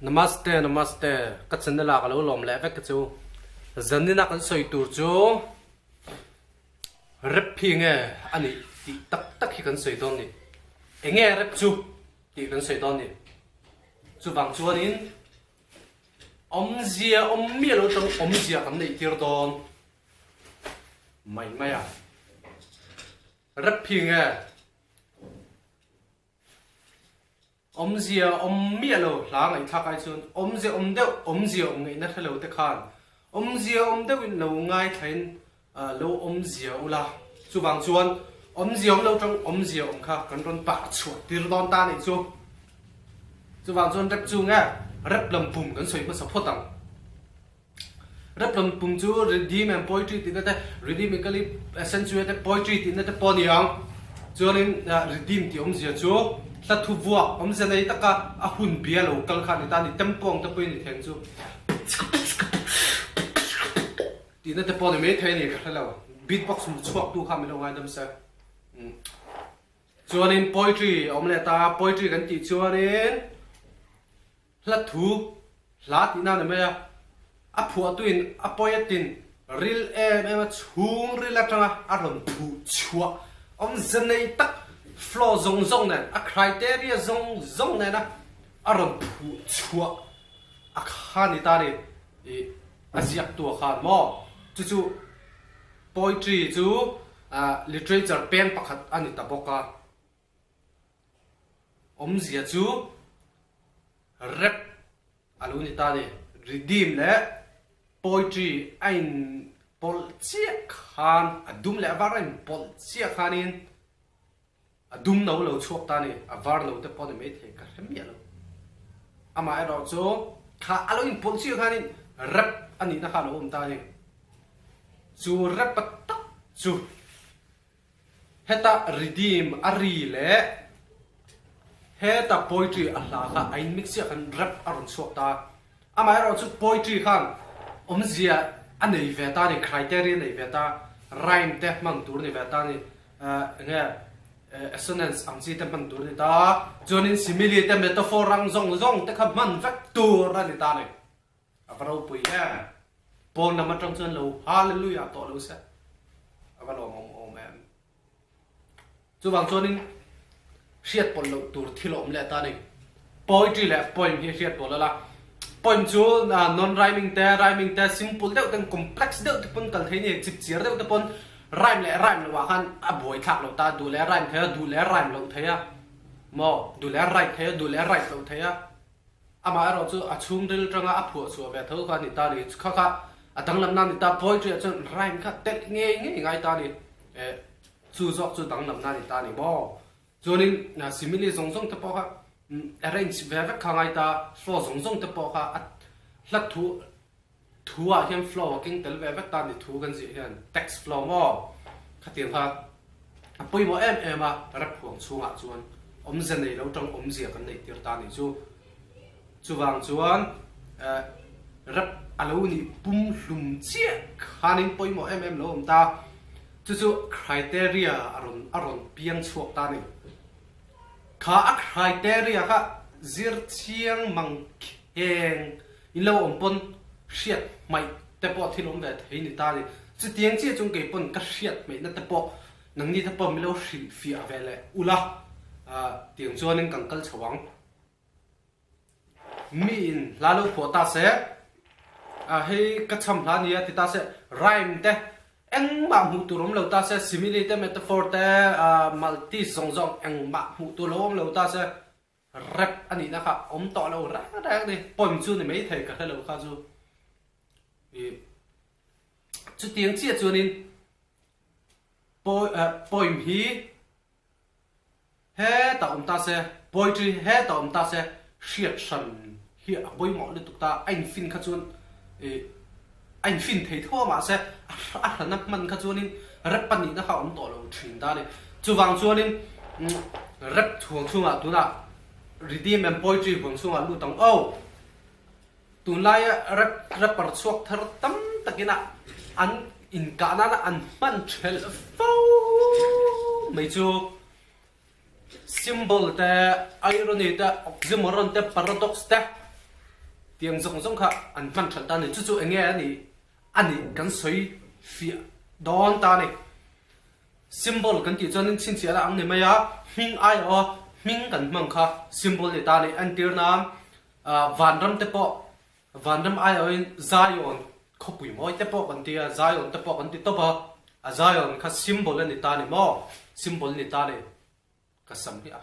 Namaste Namaste ka channel ah ka lo lawm leh vek ka chu zanina kan sawi tur chu rep hi nge a nih tih tak tak hi kan sawi dawn ni enge rep chu tih kan sawi dawn ni chuvang chuanin awmzia awm miah lo tang awmzia kan neih tir dawn mai mai a rep hi nge Awmzia awm miah lo hla ngaihthlak ai chuan awmzia awm deuh, awmzia awm ngaihna hre lo te khan awmzia awm deuhin lo ngaithlain lo awmzia ula. Chuvang chuan awmzia awm lo tang awmzia awm kha kan rawn pah chhuah tir dawn ta nih chu. Chuvang chuan rep chu nge rep lam pum kan sawi hmasa phawt ang. Rep lam pum chu rhythm and poetry tihna te, rhythmically accentuated poetry tihna te pawh a ni ang. Chuanin rhythm tih awmzia chu hla thu vuak awmzia nei taka a hun bia lo kal kha a ni ta a ni. Tempo ang te pawhin ni thei ang chu tihna te pawh a ni mai thei a ni ka hre lo. Beatbox hmu chhuak tu kha min lo ngaidam se. Chuanin poetry a awm leh ta a, poetry kan tih chuanin Hla thu, hla tihna a ni mai a, a phuahtuin a poet-in ril em em a chhung ril atanga a rawn phuh chhuah awmze nei tak flow zawng zawng nen, a criteria zawng zawng nena a rawn phuh chhuah a kha ni ta ni ih a ziaktu a khan maw? Chu chu poetry chu literature peng pakhat a ni ta bawk a. Awmzia chu rap a lo ni ta ni. Rhythm leh poetry a in pawlh chiah khan a dum leh a var a in pawlh chiah khanin a dum no lo chhuak ta ni. A var no te pawh a ni maithei ka hre miah lo. Amaherawh chu kha a lo in pawlh chiah khanin rap a nihna kha a lo awm ta ni. Chu rap a tak chu. Heta rhythm a ri leh heta poetry a hla kha a in mix chiah khan rap a rawn chhuak ta a. Amaherawhchu poetry khan awmzia a nei ve ta a ni, criteria a nei ve ta, rhyme te hman tur a ni ve ta a ni, enge assonance ang chi te hman tur a ni ta, chuanin simile te metaphor ang zawng zawng te kha hman vek tur a ni ta a ni. A va ropui em! Pawn lam atang chuan lo Hallelujah tawh lo se a va lawmawm awm em! Chuvang chuanin hriat pawlh loh tur thil a awm leh ta a ni. Poetry leh poem hi hriat pawlh a la. Poem chu non-rhyming te, rhyming te, simple deuh ten, complex deuh te pawn kal thei a ni. Chipchiar deuh te pawn rhyme leh rhyme loh ah khan a buaithlak lo ta. Duh leh a rhyme thei a, duh leh a rhyme loh thei a. Maw? Duh leh a write thei a, duh leh a write loh thei a. Amah erawh chu a chhungril tanga a phuah chhuah ve tho kha a ni ta a ni. Kha kha a danglamna a ni ta. Poetry ah chuan rhyme kha telh ngei ngei ngai ta a ni. Eh, chu zawk chu danglamna a ni ta a ni maw? Chuanin simile zawng zawng te pawh kha arrange ve vek kha ngai ta, flow zawng zawng te pawh kha a hla thu thu ah hian flow a keng tel ve vek ta a ni thu kan zih hian text flow maw? Khatiang kha a pawimawh em em a, rap huang chhungah chuan awmze nei lo tang awmzia kan neih tir ta a nih chu. Chuvang chuan rap a lo nih pum hlum chiah khanin pawimawh em em lo awm ta. Chu chu criteria a rawn a rawn piang chhuak ta a ni. Kha a criteria kha zir chiang mang kheng in lo awm pawn hriat hmaih te pawh thil awm ve thei ni ta a ni. Chutiang chiah chung kei pawn ka hriat hmaihna te pawh nangni te pawh min lo hrilhfiah ve leh ula tiang chuanin kan kal chho ang. Mi in hla lo phuah ta se, hei ka cham hla nia ti ta se, rhyme te engmah hmuh tur awm lo ta se, simile te metaphor te multis zawng zawng engmah hmuh tur lo awm lo ta se, rap a nihna kha awm tawh lo reng reng a ni. Poem chu ni maithei ka hre lo kha chu. Chutiang chiah chuanin poem hi Heta awm ta se, poetry heta awm ta se, hriat hran hi a pawimawh lutuk ta, a infin kha chuan ih a infin thei tho a mahse a hrana hman kha chuanin rap pahnihna kha a awm tawh lo thin ta a ni. Chuvang chuanin rap chhuang chhungah tunah rhythm and poetry huang chhungah lut ang aw. Tunlaia rap rapper chhuak thar tam takina an inkah nana an hman thelh fo mai chu symbol te, irony te, oxymoron te, paradox te. Tiang zawng zawng kha an hman ṭhalh ta a ni. Chu chu eng nge a nih a nih kan sawi fiah dawn ta a ni. Symbol kan tih chuanin chhinchhiah la ang ni mai a, hming aiawh a hming kan hmang kha symbol ni ta a ni. Entir nan vanram te pawh vanram aiawhin Zion khawpui mawi te pawh kan ti a, Zion te pawh kan ti tawp a, a Zion kha symbol a ni ta a ni maw? Symbol ni ta a ni. Ka sam hi a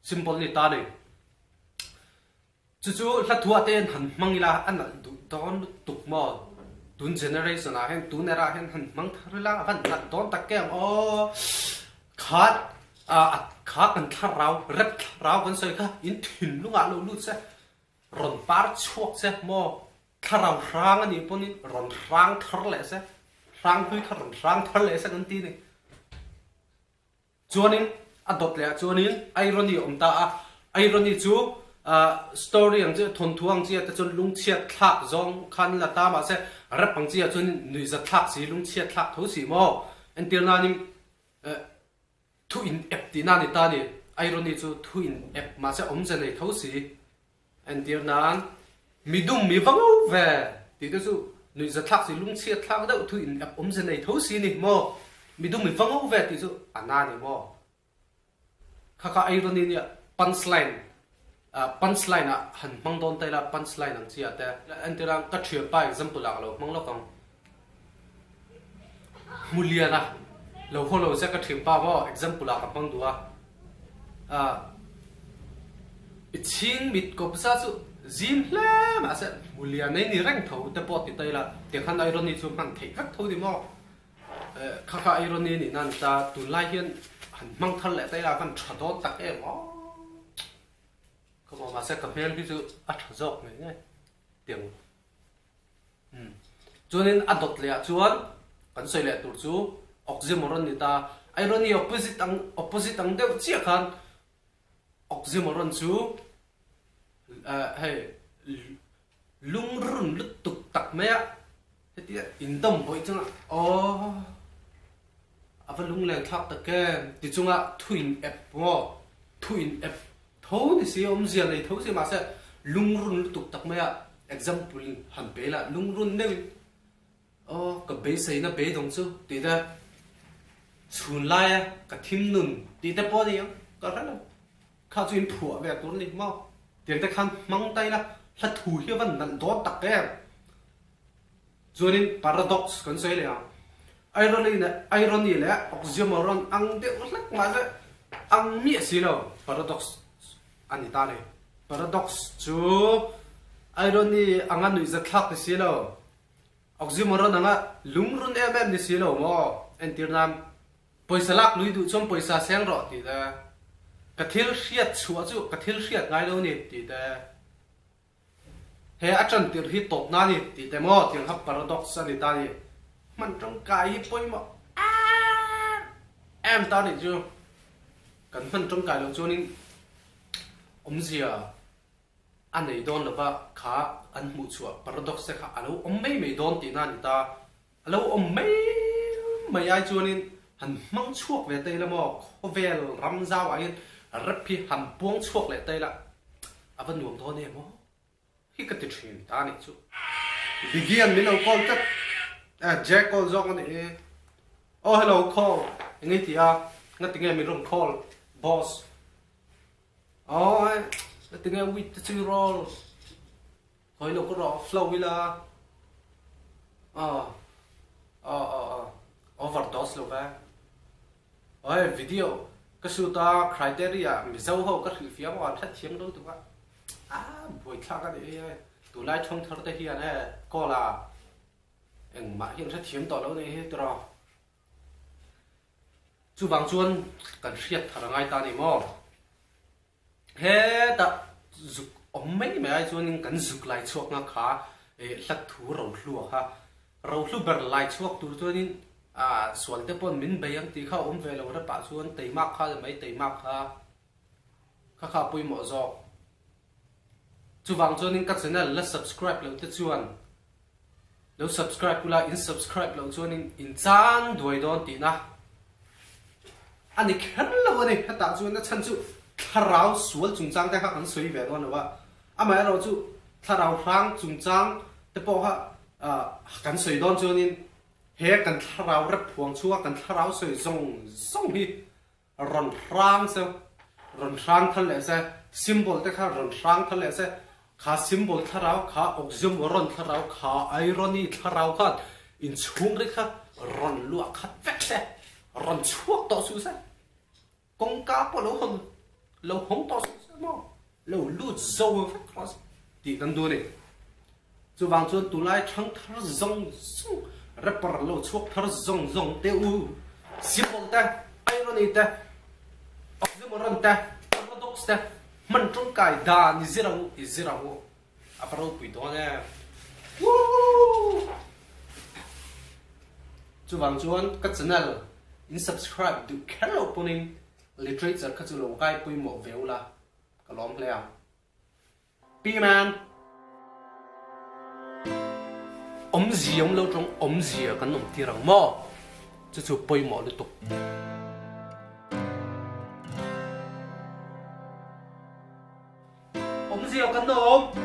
Symbol ni ta ni. Chu chu hla thuah te hian han hmang ila a nalh duh dawn lutuk maw? Tun generation ah hian tun era ah hian han hmang thar ila a van nalh dawn tak em aw. Kha kha kan thlarau rep thlarau kan sawi kha in thinlungah lo lut se rawn par chhuak se maw thlarau hrang a nih pawhin rawn hrang thar leh se hrang hlui kha rawn hrang thar leh se kan ti ni. Chuanin a dawt leh ah chuanin irony a awm ta a, irony chu story ang chi, thawnthu ang chi ah te chuan lungchhiat thlak zawng khan la ta mahse rap ang chi ah chuanin nuihzat thlak si, lungchhiat thlak tho si maw? Entir nanin thu in ep tihna a ni ta a ni, irony chu thu in ep mahse awmze nei tho si. Entir nan, Mi dum mi va ngo ve tih te chu nuihzathlak si, lungchhiatthlak deuh thu in ep awmze nei tho si ni maw? Mi dum mi va ngo ve tih chu a na ni maw? Kha kha irony nia punchline, punchline ah han hmang dawn ta ila punchline ang chi ah te. Entir a, ka thianpa example ah ka lo hmang lawk ang. Hmuliana lo haw lo zek a thianpa maw example ah ka hmang duh a. I chhing mit kawp za chu zim hle mahse Hmuliana i ni reng tho te pawh ti ta ila tiang khan irony chu hman theih vek tho ni maw. Kha kha irony nih nan ta tunlai hian han hmang thar leh ta ila van tha dawn tak em aw. Ka maw mahse ka hmel hi chu a tha zawk ngei ngei tiang. Chuanin a dawt leh ah chuan kan sawi leh tur chu oxymoron ni ta. Irony opposite ang opposite ang deuh chiah khan oxymoron chu hei lungrun lutuk tak mai a hetia indawm bawih chunga aw a va lungleng thlak tak em ti chunga thuin ep maw thuin ep Tho ni si, awmzia nei tho si mahse lungrun lutuk tak mai a example in han pe ila lungrun deuhin aw ka beiseina beidawng chu tih te chhun laia ka thim nun tih te pawh a ni ang ka hre lo kha chu in phuah ve tur a ni maw tiang te khan hmang ta ila hla thu hi a van nalh dawn tak em. Chuanin paradox kan sawi leh ang. Irony leh irony leh oxymoron ang deuh hlek mahse ang miah si lo paradox a ni ta a ni. Paradox chu irony anga nuihzathlak ni si lo, oxymoron anga lungrun em em ni si lo maw? Entir nan, pawisa lak lui duh chuan pawisa seng rawh tih te, ka thil hriat chhuah chu ka thil hriat ngai lo ni tih te, He a ṭan tirh hi tawpna a ni tih te maw tiang kha paradox a ni ta a ni. Hman ṭangkai hi pawimawh em em ta a nih chu. Kan hman ṭangkai loh chuanin awmzia a nei dawn lova kha an hmuh chhuah paradox te kha a lo awm mai mai dawn tihna a ni ta. A lo awm mai mai ai chuanin han hmang chhuak ve ta ila maw, khawvel ram zauah hian rep hi han puang chhuak leh ta ila a va nuam dawn em aw hi ka ti thin ta anih chu. Bigian min lo call tlat eh Jack call zawk a nih hi. Aw hello call eng i ti a nga tinge min rawn call boss. Aw nga tinge weed te chu i roll. Hawi lo ka rawh flow ila aw aw aw aw overdose lo ve oi video ka shoot a criteria mizo ho ka hrilh fiam a an hrethiam lo tuk a a buaithlak a ni hei tunlai thawng thar te hian he call a engmah hi an hrethiam tawh lo a nih hi tiraw chuvang chuan kan hriat thar a ngai ta a ni maw. Hetah zuk awm mai mai ai chuanin kan zuk lai chhuak nga kha hlat thu rohlu a kha. Rohlu ber lai chhuak tur chuanin sual te pawn min bei ang tih kha a awm ve lo repah chuan teimak kha mai teimak kha kha kha pawimawh zawk. Chuvang chuanin ka channel la subscribe lo te chuan Lo subscribe ula, in subscribe loh chuanin in chan duai dawn tihna a ni kher lo a ni. Hetah chuan a chhan chu thlarau sual chungchang te kha kan sawi ve dawn lo a, amaherawhchu. Thlarau hrang chungchang te pawh kha kan sawi dawn chuanin he kan thlarau rep phuang chhunga kan thlarau sawi zawng zawng hi rawn hrang se, rawn hrang thar leh se, symbol te kha rawn hrang thar leh se, kha symbol thlarau, kha oxymoron thlarau, kha irony thlarau khan inchhungri kha rawn luah khat vek se, rawn chhuak tawh suh se, kawngka pawh lo hawn, lo hawng tawh suh se maw, lo lut zo vek rawh se tih kan duh a ni. Chuvang chuan tunlai thang thar zawng zawng, rapper lo chhuak thar zawng zawng te u, symbol te, irony te, oxymoron te, paradox te hman tangkai dan i zir ang u, i zir ang u. A va ropui dawn em. Woo! Chuvang chuan ka channel in subscribe duh kher loh pawhin literature kha chu lo ngai pawimawh ve ula ka lawm hle ang. Pi-man! Awmzia awm lo tawng awmzia kan awm tir ang maw? Chu chu pawimawh lutuk. Awmzia kan awm.